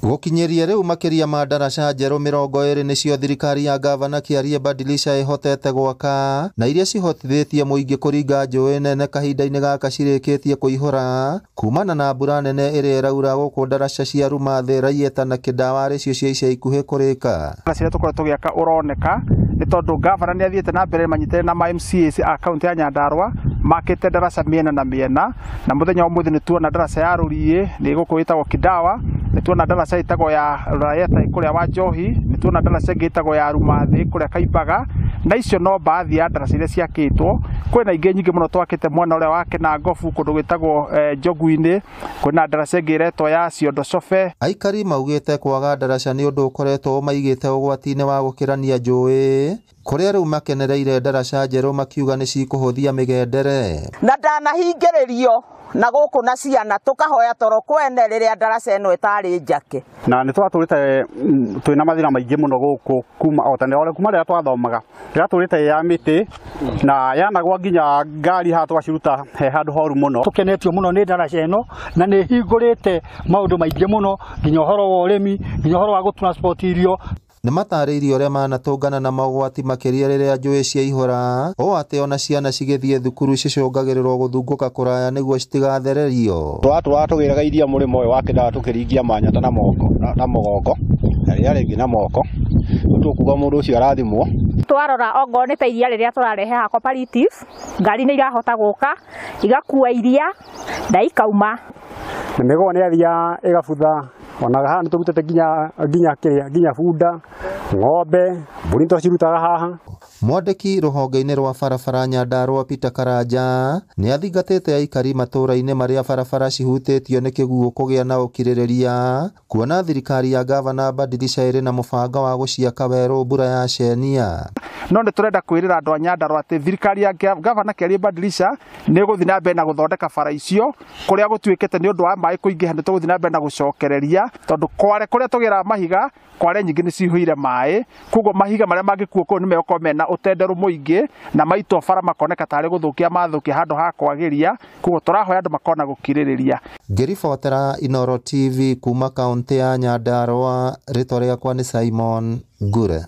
Gũkinyĩria rĩu makĩria ma ndaraca njerũ 20 nĩcio thirikari ya ngavana Kĩarie Badilisha ĩhotete gwaka na iria cihotithĩtie mũingĩ kũringa njũĩ nene kahinda-inĩ gaka cirĩkĩtie kũihũra kumana na mbura nene ĩrĩa ĩraura gũkũ ndaraca cia Rumathĩ, Raieta na Kĩndawa arĩcio cia ica ikuhĩ kũrĩka. Ndaraca iria tũkoretwo tũgĩaka ũroneka nĩ tondũ ngavana nĩ athiĩte na mbere manyitanĩire na ma MCAs a kaunti ya Nyandarua makĩte ndaraca mĩena na mĩena, na mũthenya wa ũmũthĩ nĩ tuona ndaraca ya Rũriĩ nĩ gũkũ ĩtagwo Kĩndawa, nĩ tuona ndaraca ĩtagwo ya Raieta kũrĩa wa Njohi, nĩ tuona ndaraca ĩngĩ ĩtagwo ya Rumathĩ kũrĩa Kaimbaga, na icio no baadhi ya ndaraca iria ciakĩtwo. Kwĩna ingĩ nyingĩ mũno twakĩte mwena ũrĩa wa Kĩnangobu kũndũ gwĩtagwo Njogu-inĩ, kwĩna ndaraca ĩngĩ ĩretwo ya Ciondo Cobe. Aikari maugĩte kwaga ndaraca nĩ ũndũ ũkoretwo ũmaigĩte ũgwati-inĩ wa gũkĩrania njũĩ kũrĩa rĩu makenereire ndaraca njerũ makiuga nĩ cikũhũthia mĩgendere. Na ndanahingĩrĩrio na gũkũ na ciana tũkahoya toro kwene rĩrĩa ndaraca ĩno ĩtarĩ njake. Na nĩ twatũrĩte twĩna mathĩna maingĩ mũno gũkũ kuma o tene o kuma rĩrĩa twathomaga ĩratũrĩte ya mĩtĩ na yanagwa nginya ngari haha twaciruta he handũ horu mũno. Tũkenetio mũno nĩ ndaraca ĩno na nĩ hingũrĩte maũndũ maingĩ mũno nginya ũhoro wa ũrĩmi, nginya ũhoro wa gũtransport irio. Nĩ matarĩirie ũrĩa manatũngana na mogwati makĩria rĩrĩa njũĩ ciaihũra ũũ atĩ ona ciana cigĩthiĩ thukuru cicũngagĩrĩrwo gũthungũka kũraya nĩguo citigathererio. Twatũraga tũgĩraga iria mũrĩmo ũyũ wa Kĩndawa tũkĩringia manyata na moko na mũgongo na rĩrĩa rĩngĩ na moko tũkuga mũndũ ũcio arathimwo. Twarora ongorwo nĩ ta iria rĩrĩa tũrarehe haha cooperative, ngari nĩ irahota gũka igakua iria na ikauma. Na mĩgũa nĩ yathiaga ĩgabutha, ona haha nĩ tũrutĩte nginya kĩrĩa nginya bunda, ng'ombe, mbũri nĩ twacirutaga haha. Mwandĩki rũhonge-inĩ rwa barabara Nyandarua Peter Karanja nĩ athingatĩte aikari matũũra-inĩ marĩa barabara cihutĩtio nĩ kĩguũ kũgĩa na ũkirĩrĩria kuona thirikari ya ngavana Badilisha ĩrĩ na mũbango wa gũciaka werũ mbura yacenia. No nĩ tũrenda kwĩrĩra andũ a Nyandarua atĩ thirikari ya ngavana Kĩarie Badilisha nĩ ĩgũthiĩ na mbere na gũthondeka bara icio kũrĩa gũtuĩkĩte nĩ ũndũ wa maĩ kũingĩha, nĩ tũgũthiĩ na mbere na gũcokereria tondũ kware kũrĩa tũgĩraga mahiga kware nyingĩ nĩ cihũire maĩ, koguo mahiga marĩa mangĩkuo kũu nĩ megũkorwo mena ũtenderũ mũingĩ na maitwo bara makoneka tarĩ gũthũkia mathũkia handũ ha kwagĩria, koguo tũrahoya andũ makorwo na gũkirĩrĩria. Ngĩribotera Inooro TV kuma kaunti ya Nyandarua, rĩtwa rĩakwa nĩ Simon Ngure.